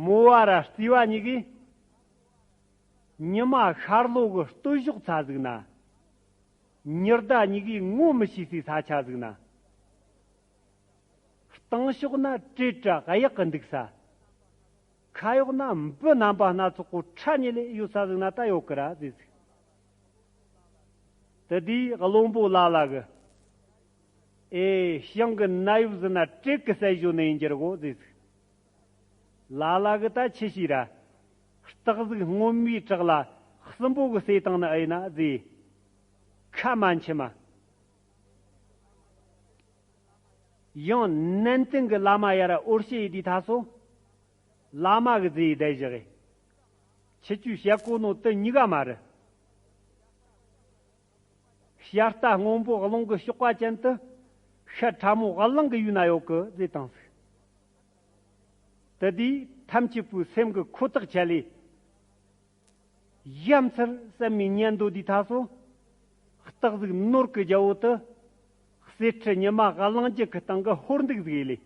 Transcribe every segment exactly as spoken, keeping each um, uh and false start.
མོ་བ་ར་རྩིས་པ་གཉིས་ཀས། ཉི་མ་ཤར་ལྷོ་གི་སྟོད་ཕྱོགས་ཚ་ཟིག་ན། ཉི་ཟླ་གཉིས་ཀས་ངོ་མི་ཤེས་སའི་ས་ཆ་ཟིག་ན། སྟེང་ཕྱོགས་ན་བྲེལ་དྲ་གཡག་གི་འདུག་ས། ཁ་གཡོག་ན་འབུ་རྣམ་པ་སྣ་ཚོགས་པོ་ཁྲ་ཉིལ་ལེ་ཡོད་ས་ཟིག་ན་ད་ཡོད་གི་ར་ཟེར་ཟིག་དེ་དུས་བློན་པོ་ལ་ལ་གི། ཨེ། ཞིང་གི་ནད་གཡོག་ཟིག་ན་བྲེལ་གི་བསད་ཞོ་ནི་ཡིན་རྒྱུ་རེད་གོ་ཟེར་ཟིག་ལ་ལ་གི་ད་ཆི་ཤེས་ར། སྟག་གཟིག་སྔོན་མའི་བྲག་ལ་སྲིན་པོ་གི་བསད་བཏང་ནི་ཨེ་ཡིན་ན་ཟེར། ཁ་མ་འཆི་མ། ཡང་ནན་ཏན་གི་བླ་མ་ཡར་འོར་ཤེས་ཡི་དུས་ད་སོ། བླ་མ་གི་རྫས་ཡི་བསྡད་བཞག་གི་ཁྱི་ཆུ་བཤད་གོ་ནོ་དུ་གཉིས་ཀ་མ་རེད། བཤད་ལྟ་སྔོན་པོ་གླིང་གི་གཤོག་པ་ཅན་དུ། ཤ་ཁྲ་མོ་གླིང་གི་ཡུལ་ན་ཡོད་གི་ཟེར་བཏང་ཟིག་དེ་དུས་ཐམས་ཅད་པོའི་སེམས་ཀྱི་ཁོ་ཐག་ཆད་ལས། ཡ་མཚར་བསམ་མི་ཉན་འདོད་དུས་ད་སོ། སྟག་གཟིག་ནོར་གི་རྒྱལ་པོ་དུ། གསེར་ཁྲི་ཉི་མ་གླིང་རྒྱུད་ཀྱི་སྟེང་གི་ཧོར་འདུག་ཟིག་ཡེ་ལས།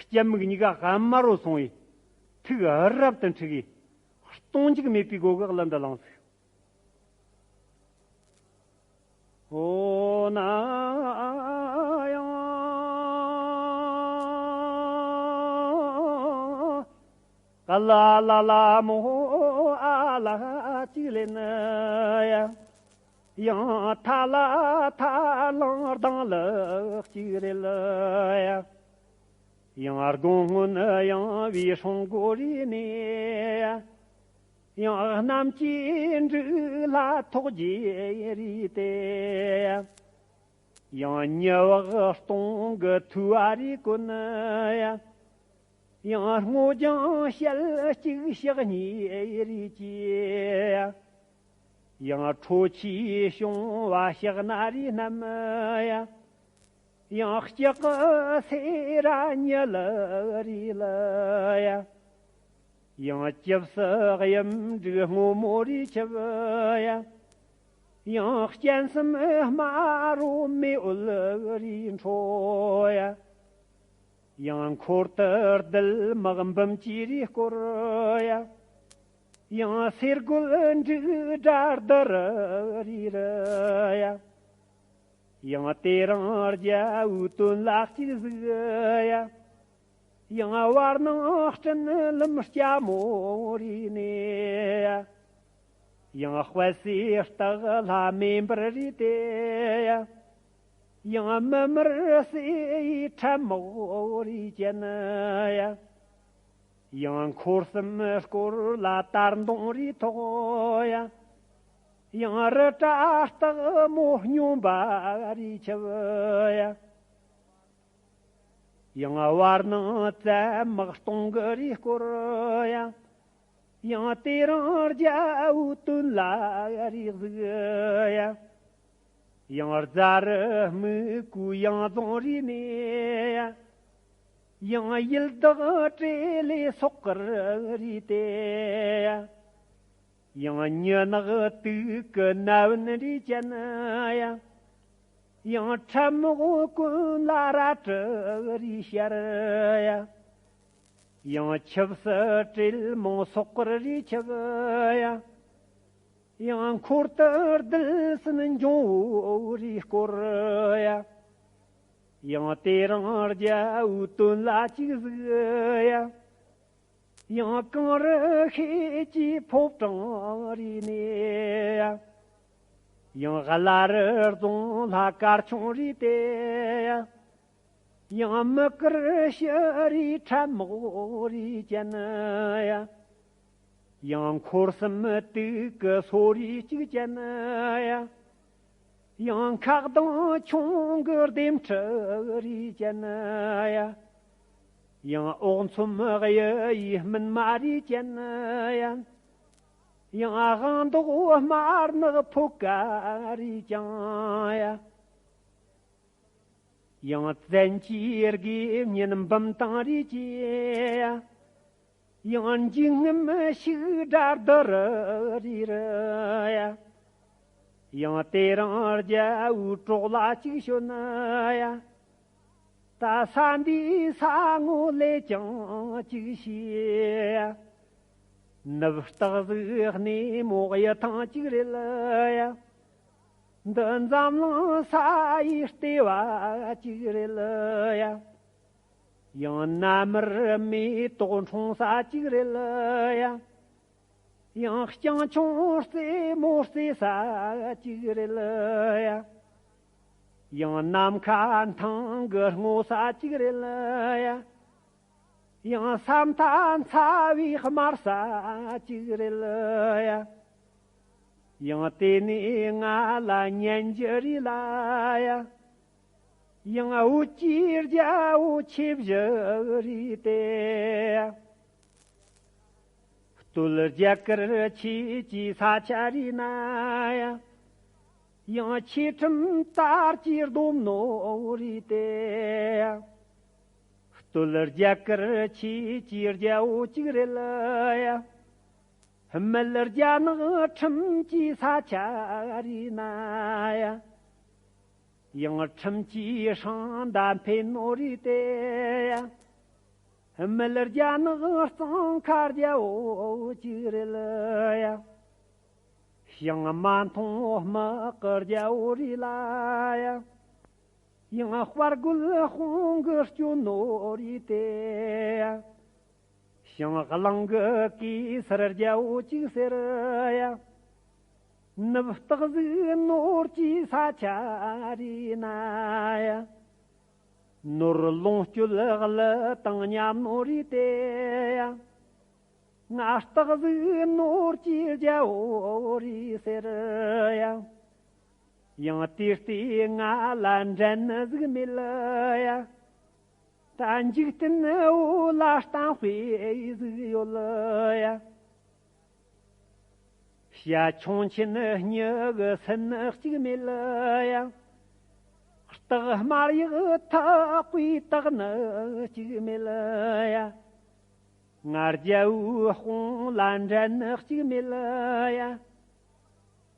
སྐྱ་མིག་གཉིས་ཀ་དམར་རོ་སོང་བས། ཐུགས་རབ་ཏུ་འཁྲུགས་ཡས། སྟོང་འཇུག་མེད་པའི་སྒོ་གི་གླུ་འདི་བླངས་ཟིག་འོ་ན་ཡང་ག་ལ་ལ་ལ་མོ་ཨ་ལ་གཅིག་ལེན་ཡ། ཡང་ཐ་ལ་ཐ་ལང་ལྡང་ལག་གཅིག་རེད་ལ་ཡ། ཡང་དགུང་སྔོན་ཡང་བའི་སྲུང་སྒོ་རི་ནས། ཡང་གནམ་གྱི་འབྲུག་ལ་ཐོག་རྒྱས་རི་དེ། ཡང་ཉི་བག་སྟོང་གི་ཐུ་བ་རི་ཀུན། ཡང་སྔོ་ལྗང་ཞལ་གཅིག་ཕྱག་གཉིས་རི་སྐྱེས། ཡང་ཁྲོ་ཆུའི་བྱུང་བ་ཕྱག་ན་རི་རྣམས། ཡང་ལྕགས་སེ་ར་ཉི་ལ་རི་ལ་ཡ། ཡང་ཅི་བསི་གཡུ་འབྲུག་སྔོན་མོ་རི་ཆུ་བོ་ཡ། ཡང་སྤྱན་གསུམ་དམར་རོ་མེ་འོད་རི་ཁྲོད་ཡ། ཡང་འཁོར་དུ་རྡུལ་དམག་འབུམ་གྱི་རི་སྐོར་ཡ། ཡང་སེར་རྒོད་འབྲུག་སྒྲ་རྡུལ་རི་རི་ཡ། ཡང་དེ་རིང་རྒྱལ་པོའི་དོན་ལ་གཅིག་གཟིགས་ཡ། ཡང་བར་སྣང་སྤྲིན་ལམ་སྐྱ་མོ་རི་ནས་ཡ། ཡང་དཔལ་སྲས་སྟག་ལྷ་མེ་འབར་རི་དེ་ཡ། ཡང་མི་དམར་སྲས་ཡི་ཁྲབ་མོ་རི་ཅན་ཡ། ཡང་འཁོར་གསུམ་སྐོར་ལ་དར་མདུང་རི་ཐོག་ཡ། ཡང་རི་བྲག་སྟག་མོ་སྙོམས་པ་རི་ཆུ་བོ་ཡ། ཡང་བར་སྣང་རྩེ་དམག་སྟོང་གི་རི་སྐོར་ཡ། ཡང་དེ་རིང་རྒྱལ་པོའི་དོན་ལ་རི་གཟིགས་ཡ། ཡང་རྫ་རི་སྨུག་པོའི་ཡང་རྫོང་རི་ནས་ཡ། ཡང་ཡུལ་བདག་བྲེ་ལེ་སོག་དཀར་རི་དེ་ཡ། ཡང་ཉི་ནག་དུག་གི་ན་བུན་རི་ཅན་ཡ། ཡང་ཁྲབ་མོ་ཀུན་ལ་རལ་གྲི་རི་ཤར་ཡ། ཡང་ཆུ་བསི་བྲེལ་མང་སོག་དཀར་རི་ཆུ་བོ་ཡ། ཡང་འཁོར་དུ་རྡུལ་སྲིན་འབྱུང་པོ་རི་སྐོར་ཡ། ཡང་དེ་རིང་རྒྱལ་པོའི་དོན་ལ་གཅིག་གཟིགས་ཡ། ཡང་གངས་རི་ཤེལ་གྱི་ཕོ་བྲང་རི་ནས་ཡ། ཡང་བླ་རི་རྫོང་ལྷ་དཀར་ཆུང་རི་དེ་ཡ། ཡང་མི་དཀར་ཤི་རི་ཁྲབ་མོ་རི་ཅན་ཡ། ཡང་འཁོར་གསུམ་དུག་གི་སོ་རི་གཅིག་ཅན་ཡ། ཡང་ཁ་གདངས་ཁྱུང་གི་ལྡེམ་ཁྲི་རི་ཅན་ཡ། ཡང་འོག་མཚོམ་གཡུ་ཡི་སྨིན་མ་རི་ཅན་ཡ། ཡང་དབང་མདོག་དམར་ནག་ཕོ་ཀ་རི་ཅན་ཡ། ཡང་བཙན་གྱི་དགེ་བསྙེན་འབུམ་ཐང་རི་སྐྱེས། ཡང་འཇིགས་རྔམ་ཤིག་དགྲ་རྡུལ་རི་རི་ཡ། ཡང་དེ་རིང་རྒྱལ་པོའི་གྲོགས་ལ་གཅིག་བྱོན་ཡ། ད་ས་འདིའི་ས་ངོ་ལས་ཀྱང་ གཅིག་བྱས། ནུབ་སྟག་གཟིག་སྣེ་མོ་གཡུ་ཐང་གཅིག་རེད་ཡ། འདི་འཛམ་གླིང་ས་ཡི་ལྟེ་བ་གཅིག་རེད་ཡ། ཡང་གནའ་མར་མེ་ཏོག་འཁྲུངས་ས་གཅིག་རེད་ཡ། ཡང་རྐྱང་ཆུང་རྩེ་མོ་རྩེ་ས་གཅིག་རེད་ཡ། ཡང་ནམ་མཁའ་ཐང་གི་སྔོ་ས་གཅིག་རེད་ཡ། ཡང་ས་མཐའ་ཚ་བའི་དམར་ས་གཅིག་རེད་ཡ། ཡང་དེ་ནས་ང་ལ་ཉན་རྒྱུ་རེད་ལ་ཡ། ཡང་འོད་ཀྱི་རྒྱལ་པོ་ཆེ་བཞི་རེད་དེ། སྟོད་རྒྱ་གར་ཆོས་ཀྱི་ས་ཆ་རེད་ན་ཡ། ཡང་ཆོས་ཁྲིམས་དར་གྱི་སྡོམ་ནོ་རེད་དེ། སྟོད་རྒྱ་གར་ཆོས་ཀྱི་རྒྱལ་པོ་གཅིག་རེད་ཡ། སྨད་རྒྱ་ནག་ཁྲིམས་ཀྱི་ས་ཆ་རེད་ན་ཡ། ཡང་ཁྲིམས་ཀྱི་སྲང་མདའ་འཕེན་ནོ་རེད་དེ་ཡ། སྨད་རྒྱ་ནག་གཙང་ཁ་རྒྱལ་པོ་གཅིག་རེད་ཡ། ཞིང་མ་མཐོང་དམག་གི་རྒྱལ་པོ་རེད་ལ་ཡ། ཡང་དཔའ་རྒོད་དཔུང་གིས་སྐྱོབ་ནོ་རེད་དེ་ཡ། ཞིང་གླིང་གི་གེ་སར་རྒྱལ་པོ་གཅིག་ཟེར་ཡ། ནུབ་སྟག་གཟིག་ནོར་གྱི་ས་ཆ་རེད་ན་ཡ། ནོར་ལོངས་སྤྱོད་གླུ་དང་མཉམ་ནོ་རེད་དེ་ཡ། ང་སྟག་གཟིག་ནོར་གྱི་རྒྱལ་པོ་རེད་ཟེར་ཡ། ཡང་དེ་ལྟས་ང་ལ་འགྲན་ཟིག་མེད་ལ་ཡ། ད་འཇིག་རྟེན་བོད་ལ་གཏམ་དཔེ་ཟིག་ཡོད་ལ་ཡ། བྱ་ཁྱུང་ཆེན་སྨྱུ་གུ་སྲིན་གཅིག་མེད་ལ་ཡ། སྟག་དམར་ཡག་ཐག་པའི་སྟག་ནི་གཅིག་མེད་ལ་ཡ། ང་རྒྱལ་པོའི་དཔུང་ལ་འགྲན་གཅིག་མེད་ལ་ཡ།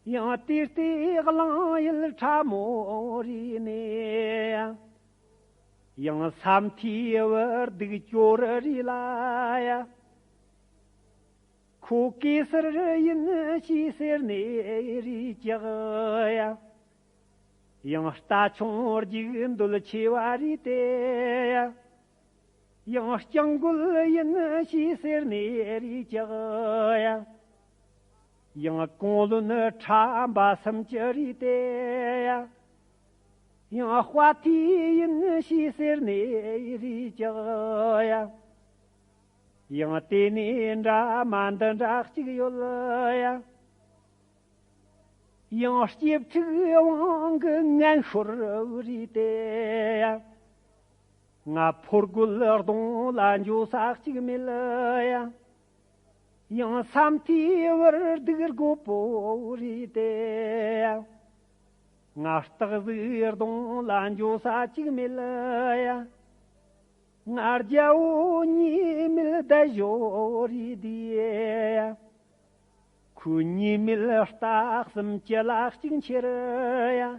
ཡང་དེ་ལྟས་གླང་ཡུལ་ཁྲ་མོ་རེད་ནས་ཡ། ཡང་ས་མཐའི་བུ་སྡུག་ཅོ་རི་རེད་ལ་ཡ། ཁོ་གེ་སར་ཡིན་ཞེས་ཟེར་ནས་རེད་ཀྱག་ཡ། ཡང་རྟ་ཆུང་རྒྱུག་འདོད་ཆེ་བ་རེད་དེ་ཡ། ཡང་སྤྱང་རྒོད་ཡིན་ཞེས་ཟེར་ནས་རེད་ཀྱག་ཡ། ཡང་གོང་བློན་ཁྲམ་པ་སུམ་ཅུ་རེད་དེ་ཡ། ཡང་དཔའ་ཐུལ་ཡིན་ཞེས་ཟེར་ནས་རེད་ཀྱག་ཡ། ཡང་དེ་ནས་འདྲ་མ་འདི་འདྲ་གཅིག་ཡོད་ཡ། ཡང་སྐྱིབས་ཕྲུག་དབང་གི་ངན་ཤོར་རེད་དེ་ཡ། ང་ཕོ་རྒོད་གདོང་ལ་འགྱོ་ས་གཅིག་མེད་ལ་ཡ། ཡང་ས་མཐའི་བུ་སྡུག་རྒོད་པོ་རེད་དེ་ཡ། ང་སྟག་གཟིག་གདོང་ལ་འགྱོ་ས་གཅིག་མེད་ལ་ཡ། ང་རྒྱལ་པོ་ཉེས་མེད་བདག་ཞོ་རེད་དེ་ཡ། ཁོའི་ཉེས་མེད་རྟ་གསུམ་ཅི་ལ་གཅིག་འཁྱེར་ཡ།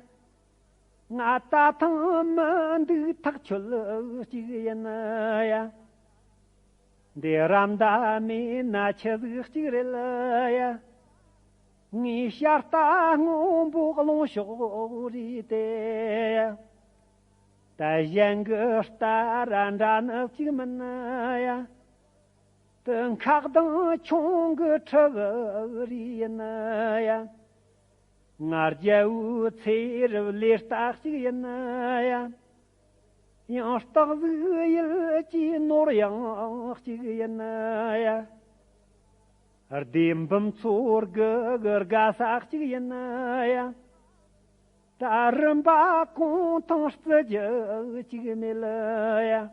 ང་རྟ་ཐང་མི་འདུག་ཐག་ཆོད་གཅིག་ཡིན་ཡ། འདི་ར་མདའ་མེད་ན་ཆི་ཟིག་གཅིག་རེད་ཡ། ངའི་ཤ་རྟ་སྔོན་པོ་སློང་ཤོག་རེད་དེ་ཡ། ད་གཞན་གྱི་རྟ་ར་འདྲ་ནི་གཅིག་མིན་ཡ། དེ་མཁའ་ལྡིང་ཁྱུང་གི་ཕྲུ་གུ་རེད་ཡིན་ཡ། ང་རྒྱལ་པོའི་ཚེ་རབས་ལས་རྟགས་གཅིག་ཡིན་ཡ། ཡང་སྟག་གཟིག་ཡུལ་གྱི་ནོར་གཡང་གཅིག་ཡིན་ཡ། སྡེ་འབུམ་ཚོ་དགུ་གི་དགའ་ས་གཅིག་ཡིན་ཡ། ད་རིམ་པ་གུང་ཐང་རྩི་རྒྱུ་གཅིག་མེད་ལ་ཡ།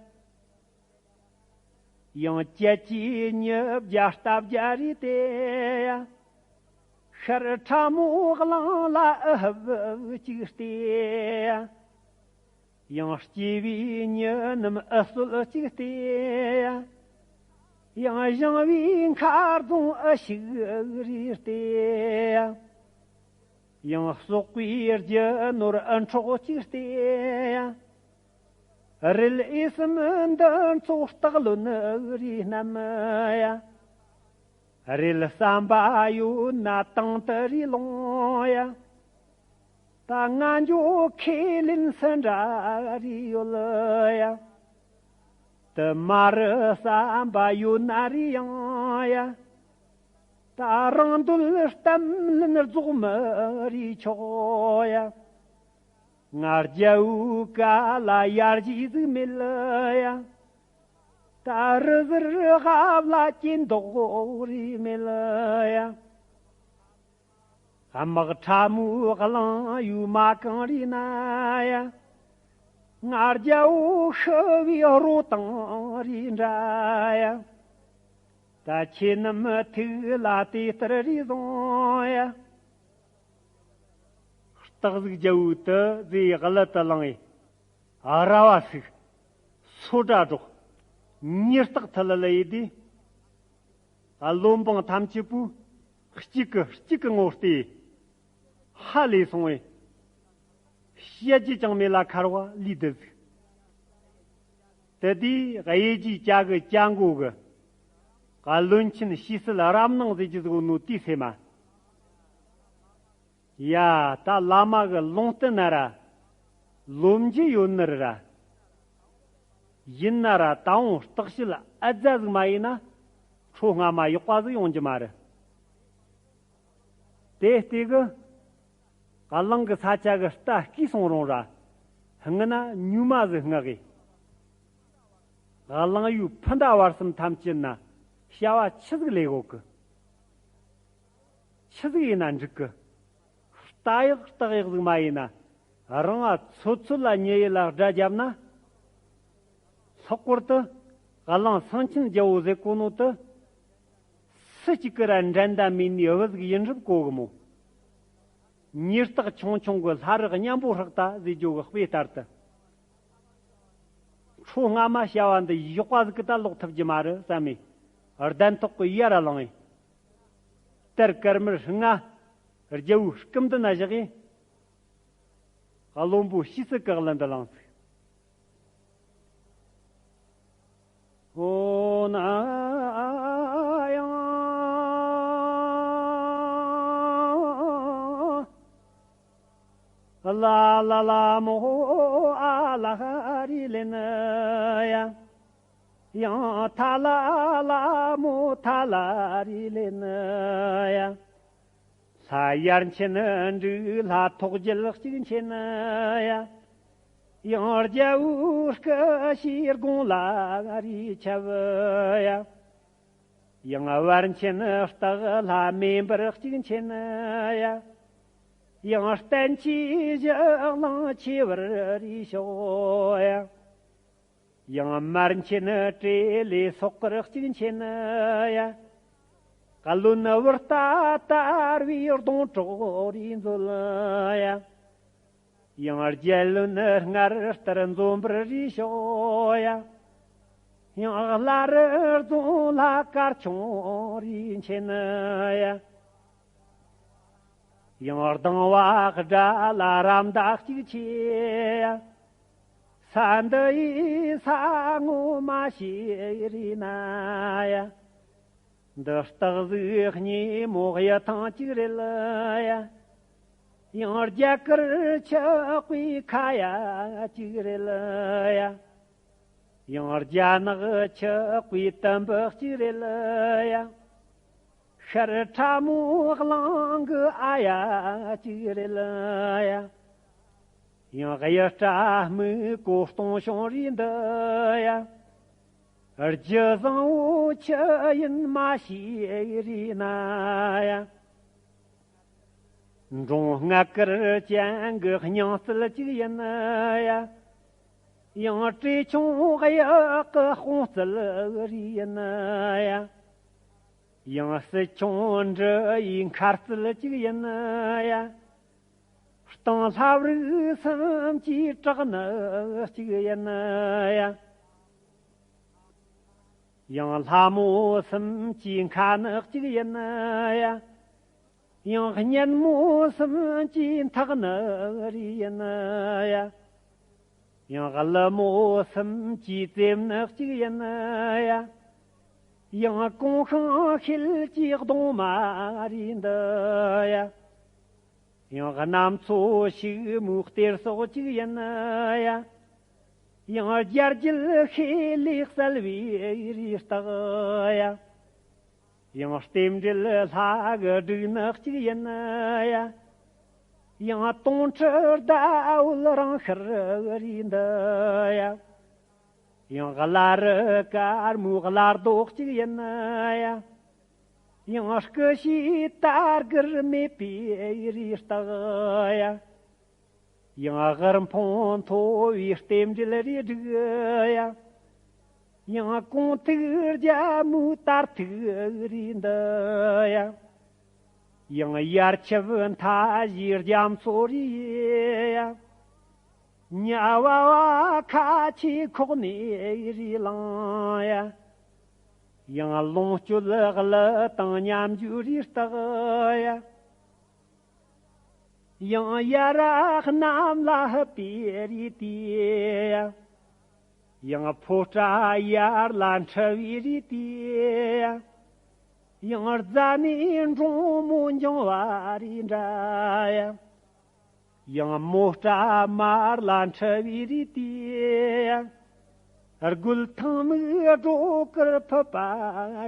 ཡང་བཅད་ཀྱི་ཉིས་བརྒྱ་རྟ་བརྒྱ་རེད་དེ་ཡ། ཤར་ཁྲ་མོ་གླིང་ལ་ཨུ་ཧབ་གཅིག་སྟེ་ཡ། ཡང་སྐྱེ་བའི་མྱི་རྣམས་ཨུ་གསོད་གཅིག་སྟེ་ཡ། ཡང་བཞེངས་པའི་མཁར་རྫོང་ཨུ་ཤུག་རེད་སྟེ་ཡ། ཡང་གསོག་པའི་རྒྱུ་ནོར་ཨུ་འཕྲོག་གཅིག་སྟེ་ཡ། རེད་ཨེ་སེམས་འདི་ཚོ་རྟག་ལོན་རེད་སྣམ་ཡ། རེད་བསམ་པ་ཡོད་ན་དང་དུ་རེད་ལོང་ཡ། ད་ང་འཇོག་ཁས་ལེན་སུ་འདྲ་རེད་ཡོད་ཡ། དུ་མ་རུ་བསམ་པ་ཡོད་ན་རེད་ཡང་ཡ། ད་རང་འདོད་གཏམ་ལན་རྫོགས་མི་རེད་ཆོག་ཡ། ང་རྒྱལ་བོའི་བཀའ་ལ་ཡར་རྒྱས་ཟིག་མེད་ལ་ཡ། ད་རི་ཟུར་ཧབ་ལ་སྐྱེ་མདོག་རེ་མེད་ལ་ཡ། དམག་ཕྲ་མོའི་གླང་ཡུ་མ་གང་རེ་ན་ཡ། ང་རྒྱལ་བོ་ཤི་བའི་རོ་དང་རེ་འདྲ་ཡ། ད་ཁྱེད་རྣམས་ཐུགས་ལ་དེ་ལྟར་རེ་བཟུང་ཡ། སྟག་གཟིག་རྒྱལ་བོའི་དུ་ཟེ་གླུ་དུ་བླངས་ཡི། ཨ་ར་བ་ཟིག་སོ་སྒྲ་སྒྲོག་ཉི་སྟག་ཐི་ལི་ལི་ཡི་དེ། བློན་འབངས་ཐམས་ཅད་པོས་གཅིག་གི་གཅིག་གི་ངོ་བལྟས། ཧ་ལས་སོང་བས། བཤད་རྒྱུ་ཅང་མེད་ལ་ཁར་བ་ལུས་བསྡད་ཟིག་དེ་དུས་གཡས་རྗེས་ཅ་གི་ཅ་མགོ་གི། བློན་ཆེན་ཞེ་སྲིད་རབ་སྣང་ཟེར་རྒྱུ་ཟིག་ཡོད་ནོ་དེའི་སེམས་མ། ཡ། ད་བླ་མ་གི་ལུང་བསྟན་ན་ར། ལོ་མཇུག་ཡོད་ནི་ར། ཡིན་ན་ར་ད་འོང་སྟག་ཤི་ལ་ཨ་ཛ་ཟིག་མ་ཡིན་ན། ཁྲོ་སྔ་མ་ཡག་པ་ཟིག་ཡོང་རྒྱུ་མ་རེད། དེ་ལྟས་གི། གླང་གི་ས་ཆ་གི་རྟ་སྐྱེས་སོང་རུང་ར། སྔུན་ན་ཉུ་མ་ཟིག་སྔག་གི། གླང་ཡུལ་ཕུ་མདའ་བར་གསུམ་ཐམས་ཅད་ན་བྱ་བ་ཆི་ཟིག་ལས་གོ་གི། ཆི་ཟིག་ཡིན་ན་འགྲིག་གི། རྟ་ཡག་སྟག་ཡག་ཟིག་མ་ཡིན་ན། རང་ང་ཚོད་ཚོད་ལ་ཉེ་ཡི་ལ་དགྲ་བརྒྱབ་ན། ལྷག་པར་དུ་གླང་སེང་ཆེན་རྒྱལ་བོ་ཟེར་གོ་ནོ་དུ། སུ་གཅིག་གི་ར་འགྲན་ཟླ་མེད་ནི་བུ་ཟིག་ཡིན་རབས་གོ་གི་མོ། ཉི་སྟག་ཆུང་ཆུང་གི་ལྷ་རི་གཉན་པོ་ཧྲག་ད་ཟེར་རྒྱུ་གི་དཔེ་ལྟར་དུ། ཁྲོ་སྔ་མ་བྱ་བ་འདི་ཡག་པ་ཟིག་གི་ད་ལོག་ཐུབ་རྒྱུ་མ་རེད་བསམ་མེ། གདན་ཐོག་གི་ཡར་ལངས་ཡིན། དེར་སྐར་མར་ལྔ། རྒྱལ་བོའི་སྐུ་མདུན་ན་བཞག་ཡིན། བློན་པོ་ཞེ་སྲིད་གི་གླུ་འདི་བླངས་ཟིག་འོ་ན་ཡང་། ལ་ལ་ལ་མོ་ཨ་ལ་ཧ་རི་ལེ་ན་ཡ། ཡང་ཐ་ལ་ལ་མོ་ཐ་ལ་རི་ལེ་ན་ཡ། ལྷ་ཡར་མཁྱེན་འབྲུག་ལྷ་ཐོག་རྒྱལ་གཅིག་མཁྱེན་ཡ། ཡང་རྒྱལ་བོའི་སྐུ་ཞིག་དགུང་ལ་རི་ཁྱབ་ཡ། ཡང་བར་མཁྱེན་སྟག་ལྷ་མེ་འབར་གཅིག་མཁྱེན་ཡ། ཡང་བརྟན་ཆེན་བཞི་གླིང་ཆེ་བར་རི་ཤོག་ཡ། ཡང་མར་མཁྱེན་བྲེ་ལེ་སོག་དཀར་གཅིག་མཁྱེན་ཡ། བློན་བུ་རྟ་དར་བའི་གདོང་གྲོགས་རེ་མཛོད་ཡ། ཡང་རྒྱལ་བློན་སྔར་ལྟར་འཛོམས་པར་རེ་ཤོག་ཡ། ཡང་བླ་རི་རྫོང་ལ་དཀར་ཆུང་རེ་མཁྱེན་ཡ། ཡང་ལྡང་བ་དགྲ་ལ་རམ་མདའ་གཅིག་ཆེ་ཡ། ས་འདི་ཡི་ས་ངོ་མ་ཤེས་རེ་ན་ཡ། འདི་སྟག་གཟིག་སྙེ་མོ་གཡུ་ཐང་གཅིག་རེད་ཡ། ཡང་རྒྱ་གར་ཆག་པའི་ཁ་ཡ་གཅིག་རེད་ཡ། ཡང་རྒྱ་ནག་ཆག་པའི་དམ་བུ་གཅིག་རེད་ཡ། ཤར་ཁྲ་མོ་གླིང་གི་ཨ་ཡ་གཅིག་རེད་ཡ། ཡང་གཡུ་སྐྲ་སྨུག་པོ་སྟོང་ཤོང་རེད་འདི་ཡ། རྒྱུ་བཟང་བོ་ཆི་ཡིན་མ་ཤེས་རེད་ན་ཡ། འབྲོང་ལྔ་དཀར་ཅན་གི་སྙིང་རྩལ་གཅིག་ཡིན་ཡ། ཡང་བྲེ་ཆུང་གཡག་གི་དཔུང་རྩལ་རེད་ཡིན་ཡ། ཡང་སྲིད་ཆུང་འབྲི་ཡི་མཁར་རྩལ་གཅིག་ཡིན་ཡ། སྟེང་ལྷ་རིགས་གསུམ་གྱི་བྲག་ནི་གཅིག་ཡིན་ཡ། ཡང་ལྷ་མོ་གསུམ་གྱི་མཁའ་ནི་གཅིག་ཡིན་ཡ། ཡང་གཉན་མོ་གསུམ་གྱི་མཐའ་ནི་རི་ཡིན་ཡ། ཡང་ཀླུ་མོ་སུམ་གྱིས་རྩེབ་ནི་གཅིག་ཡིན་ཡ། ཡང་གོང་ཤིང་ཤེལ་གྱི་གདུང་མ་རེད་འདི་ཡ། ཡང་གནམ་མཚོ་ཕྱུག་མོའི་གཏེར་སོགས་གཅིག་ཡིན་ཡ། ཡང་རྒྱ་རྒྱུད་ཤེལ་ལས་གསལ་བའི་རིའི་རྟགས་ཡ། ཡང་རྟེན་འབྲེལ་ལྷ་གི་སྒྲིག་ནི་གཅིག་ཡིན་ཡ། ཡང་དུང་ཁྲི་ཟླ་འོད་རང་ཤར་རིའི་འདི་ཡ། ཡང་བླ་རི་དཀར་མོའི་བླ་རྡོ་གཅིག་ཡིན་ཡ། ཡང་སྐུ་ཤའི་དར་དཀར་མེད་པའི་རིའི་རྟགས་ཡ། ཡང་དབུལ་ཕོངས་མཐོ་བའི་རྟེན་འབྲེལ་རེ་སྒྲིག་ཡ། ཡང་གོང་ཐུག་རྒྱལ་མོའི་དར་ཐུག་རེ་འདི་ཡ། ཡང་ཡར་ཆབ་མཐའ་བཞིའི་རྒྱ་མཚོ་རེ་ཡ། ཉ་བ་བ་ཁ་ཆེ་ཁོག་ནས་རེ་ལངས་ཡ། ཡང་ལོངས་སྤྱོད་གླུ་དང་མཉམ་འཇུག་རེ་རྟགས་ཡ། ཡང་ཡ་ར་གནམ་ལ་ཕུབ་པའི་རི་དེ་ཡ། ཡང་ཕོ་བྲང་ཡར་ལ་འཁྲི་བའི་རི་དེ་ཡ། ཡང་རྫ་ནས་འབྲོང་མོ་འགྱིང་བ་རི་འདྲ་ཡ། ཡང་མོ་བྲང་མར་ལ་འཁྲི་བའི་རི་དེ་ཡ། རྒོད་ཐང་མིག་སྒྲོ་དཀར་ཕུབ་པ་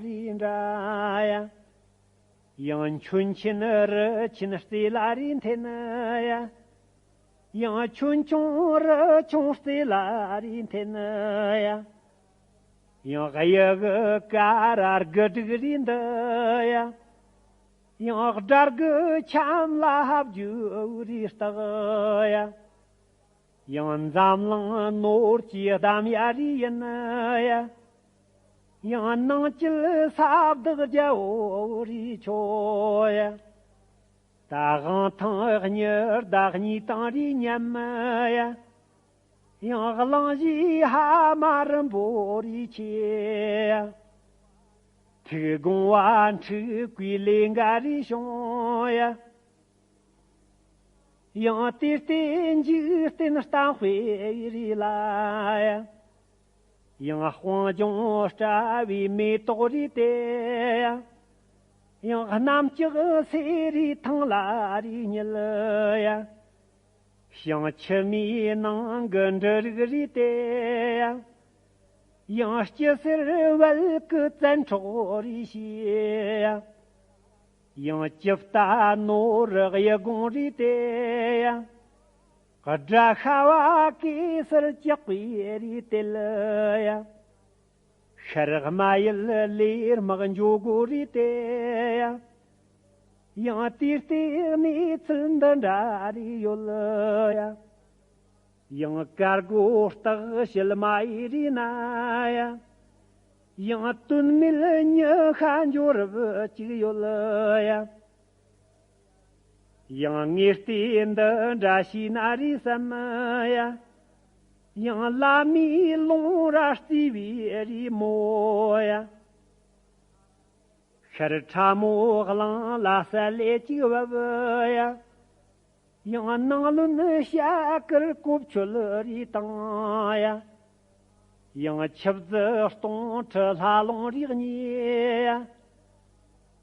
རི་འདྲ་ཡ། ཡང་མཆོད་ཆེན་རི་ཆེན་རྩེ་ལ་རེ་འཐེན་ཡ། ཡང་མཆོད་ཆུང་རི་ཆུང་རྩེ་ལ་རེ་འཐེན་ཡ། ཡང་གཡུ་གི་ཀ་ར་དགུ་དྲུག་རེ་འདི་ཡ། ཡང་དགྲ་དགུ་ཁྱམས་ལ་ཧབ་རྒྱུག་རེ་རྟགས་ཡ། ཡང་འཛམ་གླིང་ནོར་གྱི་གདམས་ཡ་རེ་ཡིན་ཡ། ཡང་ནང་སྐྱིད་ས་བདག་རྒྱལ་བོ་རེ་ཆོ་ཡ། ད་དབང་ཐང་གཉིས་ཟླ་གཉིས་དང་རེ་མཉམ་ཡ། ཡང་གླང་གཞི་ཧ་མ་རིང་པོ་རེ་ཆེ་ཡ། ཐུགས་དགོངས་པ་འཁྲི་བའི་ལས་འགའ་རེ་བྱུང་ཡ། ཡང་དེ་ལྟའི་འཇིག་རྟེན་གཏམ་དཔེ་རེ་ལ་ཡ། ཡང་སྤང་ལྗོངས་བཀྲ་བའི་མེ་ཏོག་རེ་དེ་ཡ། ཡང་གནམ་ལྕགས་སེ་རའི་ཐང་ལ་རེ་ཉིལ་ཡ། ཞིང་ཆུ་མིའི་ནང་གི་འབྲུ་རིགས་རེ་དེ་ཡ། ཡང་སྐྱི་སེར་བལ་གི་བཙན་འཕྲོག་རེ་བྱས་ཡ། ཡང་ཅི་ལྟ་ནོར་གཡུ་སྒོང་རེ་དེ་ཡ། དགྲ་ཤ་བ་གེ་སར་ལྕགས་པའི་རེ་དེ་ལ་ཡ། ཤར་རྨ་ཡུལ་ལས་དམག་འཇོག་དགོས་རེ་དེ་ཡ། ཡང་དེ་ལྟའི་གནས་ཚུལ་འདི་འདྲ་རེ་ཡོད་ཡ། ཡང་དཀར་སྒོ་སྟག་ཤལ་མ་ཡི་རི་ན་ཡ། ཡང་དོན་མེད་ཉི་ཤ་འཇོག་རབས་ཅིག་ཡོད་ཡ། ཡང་ངས་ལྟས་འདི་འདྲ་ཤེས་ན་རེ་བསམ་ཡ། ཡང་བླ་མའི་ལུང་ར་རྩིས་པའི་རི་མོ་ཡ། ཤར་ཁྲ་མོ་གླིང་ལ་ས་ལེ་གཅིག་བབས་ཡ། ཡང་ནང་བློན་ཤ་ཀར་གོ་ཆོད་རེ་བཏང་ཡ། ཡང་ཆབ་རྫི་སྟོང་ཁྲི་ལྷ་ལུང་རེ་གཉིས་ཡ།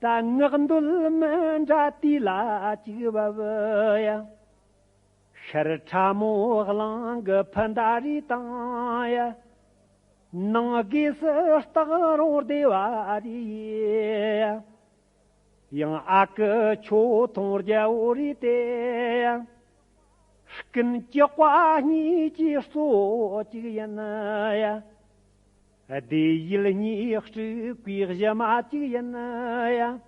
ད་ངག་འདོད་མི་འདྲ་དེ་ལ་གཅིག་བབས་ཡ། ཤར་ཁྲ་མོ་གླིང་གི་ཕུ་མདའ་རེ་བཏང་ཡ། ནང་སྒོས་སུ་སྟག་རོང་སྡེ་བ་རེ་ཡ། ཡང་ཨ་ཁུ་ཆོས་ཐུང་རྒྱལ་པོ་རེ་དེ་ཡ། སྐུ་ཅག་པ་གཉིས་ཀྱི་གཙོ་བོ་གཅིག་ཡིན་ཡ། སྡེ་ཡུལ་གཉིས་དཀྲུག་པའི་གཞི་མ་གཅིག་ཡིན་ཡ།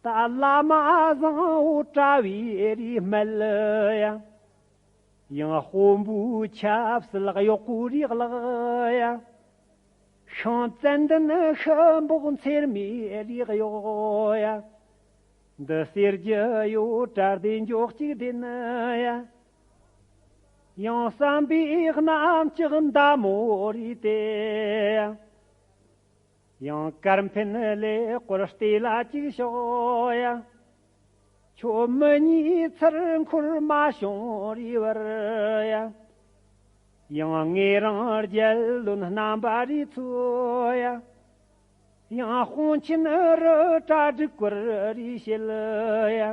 ད་བླ་མ་བཟང་བོ་གྲྭ་བའི་རིགས་སྨད་ཡ། ཡང་དཔོན་པོའི་ཆབ་སྲིད་གཡོག་པོའི་རིགས་ལགས་ཡ། ཤིང་ཙན་དན་ཤིང་འབོག་ཚེར་མའི་རིགས་གཡོག་ཡ། འདི་ཟེར་རྒྱུ་ཡོད་གྲྭ་སྡེ་འཇོག་གཅིག་ལྡན་ཡ། ཡང་བསམ་པའི་གནམ་ལྕགས་མདའ་མོ་རེད་དེ་ཡ། ཡང་དཀར་འཕན་ལས་སྐོར་ལྟེ་ལ་གཅིག་ཤོག་ཡ། ཁྱོད་མི་གཉིས་ཚུར་འཁོར་མ་བྱུང་རེ་བར་ཡ། ཡང་ངེད་རང་རྒྱལ་བློན་རྣམ་པ་རེ་ཚོ་ཡ། ཡང་དཔུང་ཆེན་རི་གྲ་སྒྲིག་སྐོར་རེ་བྱེད་ཡ།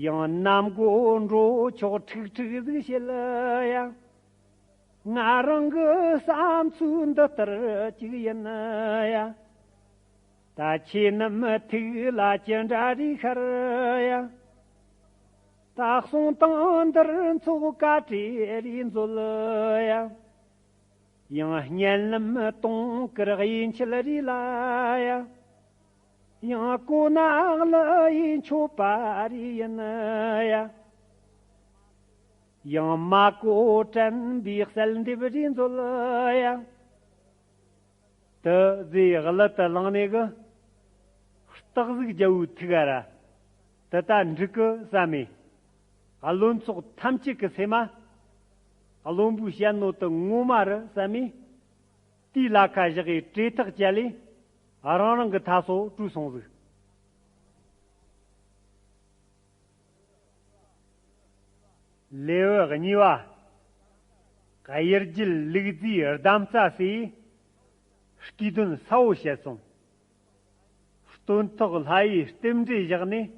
ཡང་གནམ་སྒོ་འགྲོ་ཆོག་ཁྲིག་ཁྲིག་ཟིག་བྱེད་ཡ། ང་རང་གི་བསམ་ཚུལ་འདི་ལྟར་ཅིག་ཡིན་ཡ། ད་ཁྱེད་རྣམས་ཐུགས་ལ་ཅི་འདྲ་རེ་ཤར་ཡ། ད་གསུང་སྟངས་འདིར་ཚོགས་བཀའ་གྲོས་རེ་མཛོད་ཡ། ཡང་སྙན་ལམ་གཏོང་བཀུར་གཡས་འཁྱིལ་རེ་ལ་ཡ། ཡང་གོ་ནག་ལ་ཡི་མཆོད་པ་རེ་ཡིན་ཡ། ཡང་མ་གོ་དྲན་པའི་གསལ་འདེབས་རེ་མཛོད་ཡ། དེ་ཟེ་གླུ་དེ་བླངས་ནས་གི། སྟག་གཟིག་རྒྱལ་བོའི་ཐུགས་ཀ་ར། དེ་ད་འགྲིག་གི་བསམ་མེ། བློན་ཚོགས་ཐམས་ཅད་ཀྱི་སེམས་མ། བློན་པོའི་བཤད་ནོ་དེ་ངོ་མ་རེད་བསམ་མེ། དེའི་ལ་ཁ་བཞག་གི་གྲོས་ཐག་བཅད་ལས། རང་རང་གི་ཐ་སོ་བྲོས་སོང་ཟིག་ལེའུ་གཉིས་པ། གཡུལ་རྒྱལ་ལུག་རྫིའི་གདམ་རྩ་ཟེར། སྐུའི་དོན་གསལ་བོ་བཤད་སོང་། སྟོན་ཐོག་ལྷ་ཡི་རྟེན་འབྲེལ་བཞག་ནས།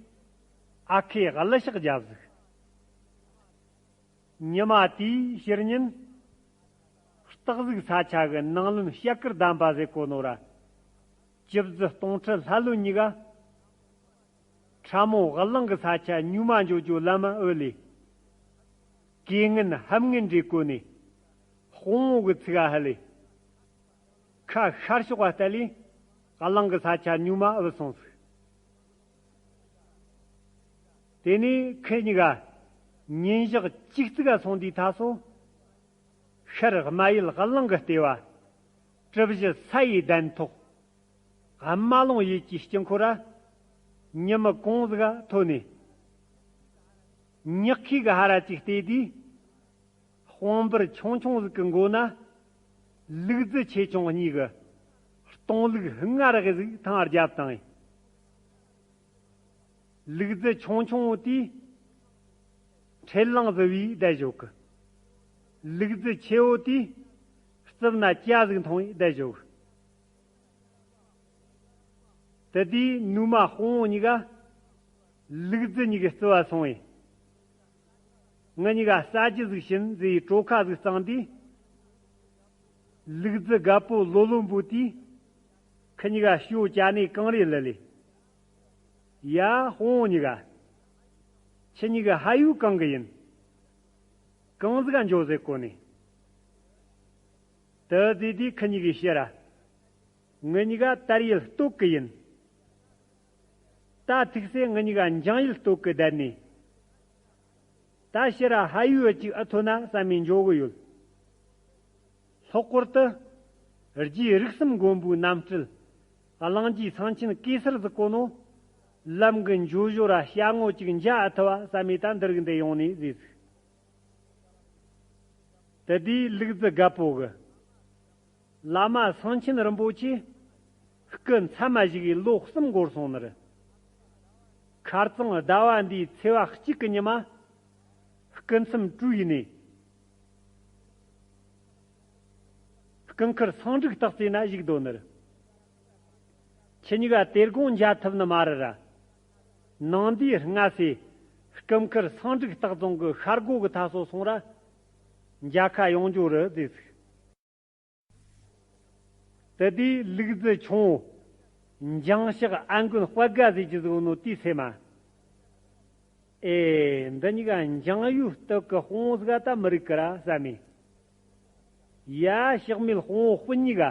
ཨ་ཁེ་གླུ་ཤགས་བརྒྱབ་ཟིག་ཉི་མ་དེའི་ཕྱི་ཉིན། སྟག་གཟིག་ས་ཆ་གི་ནང་བློན་ཤ་ཀིར་གདམས་པ་ཟེར་གོ་ནོ་ར། ཅི་བཟི་སྟོང་ཁྲི་ལྷ་བློན་གཉིས་ཀ། ཁྲ་མོ་གླང་གི་ས་ཆ་ཉུལ་མ་འགྱོ་རྒྱུ་ལམ་ཨུ་ལས། གེ་ངན་ཧམ་ངན་འདྲེ་གོ་ནས། དཔུང་བོ་གི་ཚིག་ཨ་ཧ་ལས། ཁ་ཤར་ཕྱོགས་པ་ལྟ་ལས། གླང་གི་ས་ཆ་ཉུལ་མ་ཨུ་སོང་ཟིག་དེ་ནས་ཁི་གཉིས་ཀ་ཉིན་ཞག་གཅིག་ཙིག་ག་སོང་དུས་ཐ་སོ། ཤར་རྨ་ཡུལ་གླང་གི་ལྟེ་བ། གྲུ་བཞི་ས་ཡི་གདན་ཐོག་རྨ་ལུང་ཡུལ་གྱི་དཀྱིལ་འཁོར་ར། ཉི་མ་གུང་ཟིག་ག་ཐོན་ནས། ཉག་ཁའི་གི་ཧ་ར་ཅིག་བལྟས་དུས། དཔུང་འབུར་ཆུང་ཆུང་ཟིག་གི་མགོ་ན། ལུག་རྫི་ཆེ་ཆུང་གཉིས་ཀྱི་སྟོང་ལུག་ལྔ་རེ་ཟིག་ཐང་བརྒྱབ་བཏང་། ལུག་རྫི་ཆུང་ཆུང་བོ་དེས་འཕྲེད་གླང་བཟི་བའི་བསྡད་བཞག་གི། ལུག་རྫི་ཆེ་བོ་དེས་རྩིབ་ན་ཇ་ཟིག་འཐུང་བའི་བསྡད་བཞག་གི། དེ་དུས་ནུ་མ་དཔུང་བོ་གཉིས་ཀ་ལུག་རྫི་གཉིས་ཀྱི་རྩིབ་བ་སོང་བས། ང་གཉིས་ཀ་ཟ་རྒྱུ་ཟིག་བྱིན་ཟེར་གྲོ་ཁ་ཟིག་བཙངས་དུས། ལུག་རྫི་རྒད་པོ་ལོ་ལོན་པོ་དེས་ཁི་གཉིས་ཀ་ཞོ་ཅ་ནས་གང་རེ་ལི་ལི། ཡ་དཔུང་བོ་གཉིས་ཀ་ཁྱེད་གཉིས་ཀ་ཕ་ཡུལ་གང་གི་ཡིན། གང་ཟིག་ག་འགྱོ་ཟེར་གོ་ནས། དེ་ཟེར་དུས་ཁི་གཉིས་ཀའི་ཕྱིར་ར། ང་གཉིས་ཀ་དར་ཡུལ་སྟོད་གི་ཡིན། ད་ཐུག་སེ་ང་གཉིས་ཀ་འཇང་ཡུལ་སྟོད་གི་བསྡད་ནས། ད་ཕྱིར་ར་ཕ་ཡུལ་ཅིག་ཨ་ཐོན་ན་བསམ་མི་འགྱོ་གི་ཡོད། ལྷག་པར་དུ། རྗེ་རིགས་གསུམ་མགོན་པོའི་རྣམ་སྤྲུལ། གླིང་རྗེ་སེང་ཆེན་གེ་སར་ཟིག་གོ་ནོ། ལམ་གི་འགྱོ་བཞོ་ར་བྱ་ངོ་ཅིག་འཇའ་ཨ་ཐུ་བ་བསམ་མི་ད་འདིར་གི་འདི་ཡོང་ནས་ཟིག་དེ་དུས་ལུག་རྫི་རྒད་པོ་གི། བླ་མ་སེང་ཆེན་རིན་པོ་ཆེ། སྐུ་མཚམས་མ་བཞུགས་ཡི་ལོ་གསུམ་འགོར་སོང་ནི་རེད། ཁ་རྩང་ཟླ་བ་འདིའི་ཚེས་པ་གཅིག་གི་ཉི་མ། སྐུ་མཚམས་བྲུས་ཡི་ནས། སྐུ་མཁར་སེང་འབྲུག་སྟག་རྩེ་ན་བཞུགས་སྡོད་ནི་རེད། ཁྱེད་གཉིས་ཀ་དེ་དགོང་མཇལ་ཐུབ་ནི་མ་རེད་ར། ནངས་དུས་སྔ་སེ། སྐུ་མཁར་སེང་འབྲུག་སྟག་རྫོང་གི་ཤར་སྒོ་གི་ཐ་སོ་སོང་ར། མཇལ་ཁ་ཡོང་རྒྱུ་རེད་ཟེར་ཟིག་དེ་དུས་ལུག་རྫི་ཆུང་བོ། འཇང་ཤག་ཨན་དགོན་དཔལ་དགའ་ཟེར་གྱི་ཟིག་ནོ་དེའི་སེམས་མ། ཨེ། འདི་གཉིས་ཀ་འཇང་ཡུལ་སྟོད་ཀྱི་དཔུང་བོ་ཟིག་ད་མི་རིག་གི་ར་བསམ་མེ། ཡ། ཤག་མེད་དཔུང་བོ་སྤུན་གཉིས་ཀ་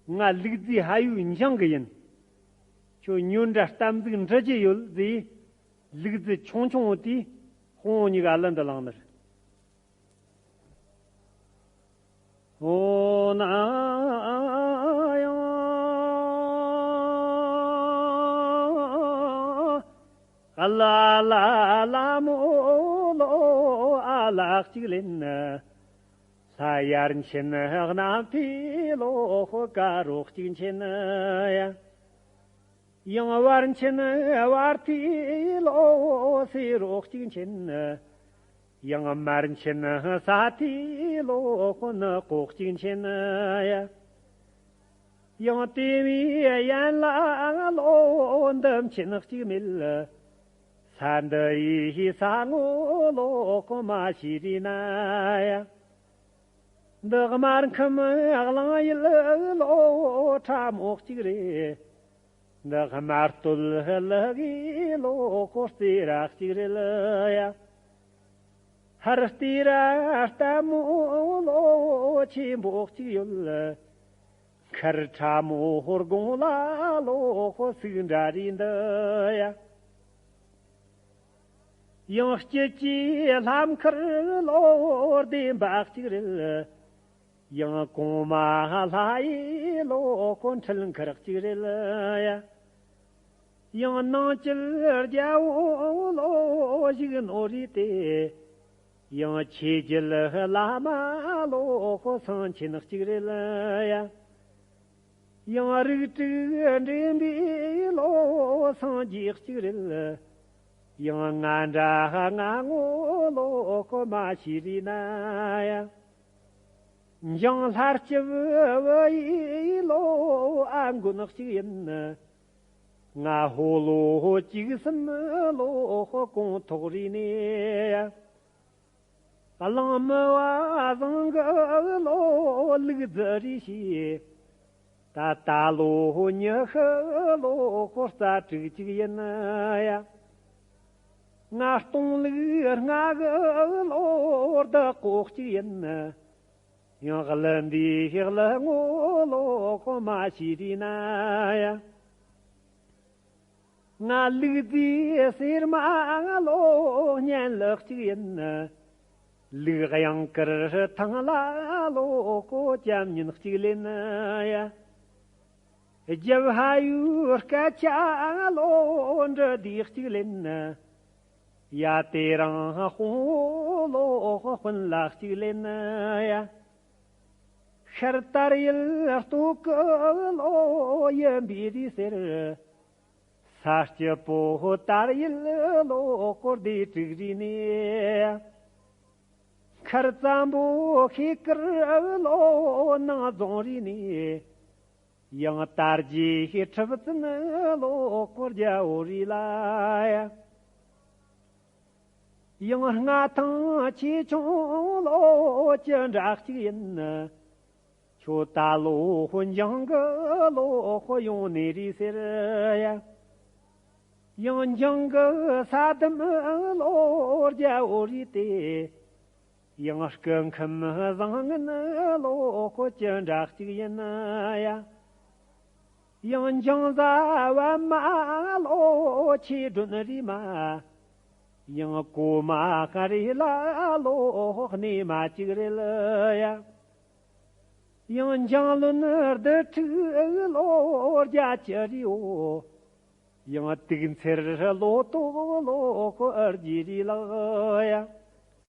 ང་ལུག་རྫིའི་ཕ་ཡུལ་འཇང་གི་ཡིན། ཁྱོད་ཉོན་དྲ་གཏམ་ཟིག་འདྲི་རྒྱུ་ཡོད་ཟེར། ལུག་རྫི་ཆུང་ཆུང་བོ་དེས་དཔུང་བོ་གཉིས་ཀ་གླུ་འདི་བླངས་ནི་རེད། འོ་ན་ཡང་། ལ་ལ་ལ་མོ་ལོ་ཨ་ལགས་གཅིག་ལེན། ལྷ་ཡར་ཕྱིན་གནམ་ཐེ་ལོ་ཧོ་ཀ་རོགས་གཅིག་མཁྱེན་ཡ། ཡང་བར་ཕྱིན་བར་ཐེ་ལོ་སེ་རོགས་གཅིག་མཁྱེན། ཡང་མར་མཆིན་ས་ཐིའི་ལོ་ཁོ་ནི་ལྐོག་གཅིག་མཆིན་ཡ། ཡང་དེ་བའི་ཡན་ལ་ལོ་འདི་མཆིན་གཅིག་མེད། ས་འདི་ཡི་ས་ངོ་ལོ་ཁོ་མ་ཤི་རི་ན་ཡ། འདི་དམར་ཁམས་གླང་ཡུལ་ལོ་ཁྲ་མོ་གཅིག་རེད། འདི་དམར་སྟོད་ལུ་གི་ལོ་ཁོ་རྩེ་ར་གཅིག་རེད་ལ་ཡ། ཧར་རྩེ་ར་ལྟད་མོ་ལོ་ཆེན་པོ་གཅིག་ཡོད། མཁར་ཁྲ་མོ་དགུང་ལ་ལོ་ཁོ་སུག་འདྲ་རེད་འདི་ཡ། ཡང་སྐྱིད་ཀྱི་ལྷམ་ཁར་ལོ་བདེན་པ་གཅིག་རེད། ཡང་གོང་མ་ལྷ་ཡི་ལོ་ཁོ་འཁྲིལ་མཁར་གཅིག་རེད་ཡ། ཡང་ནང་སྐྱིད་རྒྱལ་བོ་ལོ་བཞུགས་ནོ་རེད་དེ། ཡང་ཆོས་རྒྱལ་བླ་མ་ལོ་ཁོ་སེང་ཆེན་གཅིག་རེད་ཡ། ཡང་རིགས་དྲུག་འདྲེན་པའི་ལོ་སངས་རྒྱས་གཅིག་རེད། ཡང་ང་འདྲ་ང་ངོ་ལོ་ཁོ་མ་ཤི་རི་ན་ཡ། འཇང་ལྷ་སྐྱིབས་བུ་ཡི་ལོ་ཨ་མགོན་གཅིག་ཡིན། ང་ཧོ་ལོ་གཅིག་གསུམ་ལོ་ཁོ་གོང་ཐོག་རི་ནས་ཡ། གླང་མི་བ་བཟང་གི་ལོ་ལུག་རྫི་རི་ཞེས། ད་ད་ལོ་ཉི་ཤུ་ལོ་ཁོ་རྩ་དྲུག་གཅིག་ཡིན་ཡ། ང་སྟོང་ལུག་ལྔ་གི་ལོ་བདག་གོ་གཅིག་ཡིན། ཡང་གླུ་འདིའི་གླུ་ངོ་ལོ་ཁོ་མ་ཤི་རི་ན་ཡ། ང་ལུག་རྫིའི་གསེར་མ་ལོ་སྙན་ལག་གཅིག་ཡིན། ལུག་གཡང་དཀར་ཐང་ལ་ལོ་ཁོ་ལྕམ་ཉིན་གཅིག་ལེན་ཡ། རྒྱབ་ཧ་ཡུ་སྐད་ཆ་ལོ་འབྲི་དེ་གཅིག་ལེན། ཡ་དེ་རང་དཔོན་ལོ་དཔོན་ལ་གཅིག་ལེན་ཡ། ཤར་དར་ཡུལ་སྟོད་གི་ལོ་ཡིན་པའི་རི་ཟེར། ས་སྐྱི་པོ་དར་ཡུལ་ལོ་སྐོར་དེ་དྲུག་རི་ནས། མཁར་བཙན་པོ་ཤེལ་དཀར་ལོ་ནང་རྫོང་རི་ནས། ཡང་དར་རྒྱས་ཁྲི་བཙུན་ལོ་སྐོར་རྒྱལ་བོ་རི་ལ་ཡ། ཡང་མངའ་ཐང་ཆེ་ཆུང་ལོ་ཅི་འདྲ་གཅིག་ཡིན། ཁྱོད་ད་ལོ་འཇང་གི་ལོ་ཡོང་ནི་རེད་ཟེར་ཡ། ཡང་འཇང་གི་ས་དམ་ལོ་རྒྱལ་བོ་རེད་དེ། ཡང་སྐུ་ཁམས་བཟང་ངན་ལོ་ཁོ་ཅི་འདྲ་གཅིག་ཡིན་ཡ། ཡང་འཇང་བཟའ་བ་མ་ལོ་ཆེ་སྒྲོན་རི་མ། ཡང་གོ་མ་ཧ་རི་ལ་ལོ་གནས་མ་གཅིག་རེད་ཡ། ཡང་འཇང་བློན་བདུད་ཕྲུག་ལོ་རྒྱ་ཅི་རི་འོ། ཡང་དུག་མཚེར་ལོ་ཏོག་ལོ་ཁོ་ཨར་ཇི་རི་ལག་ཡ།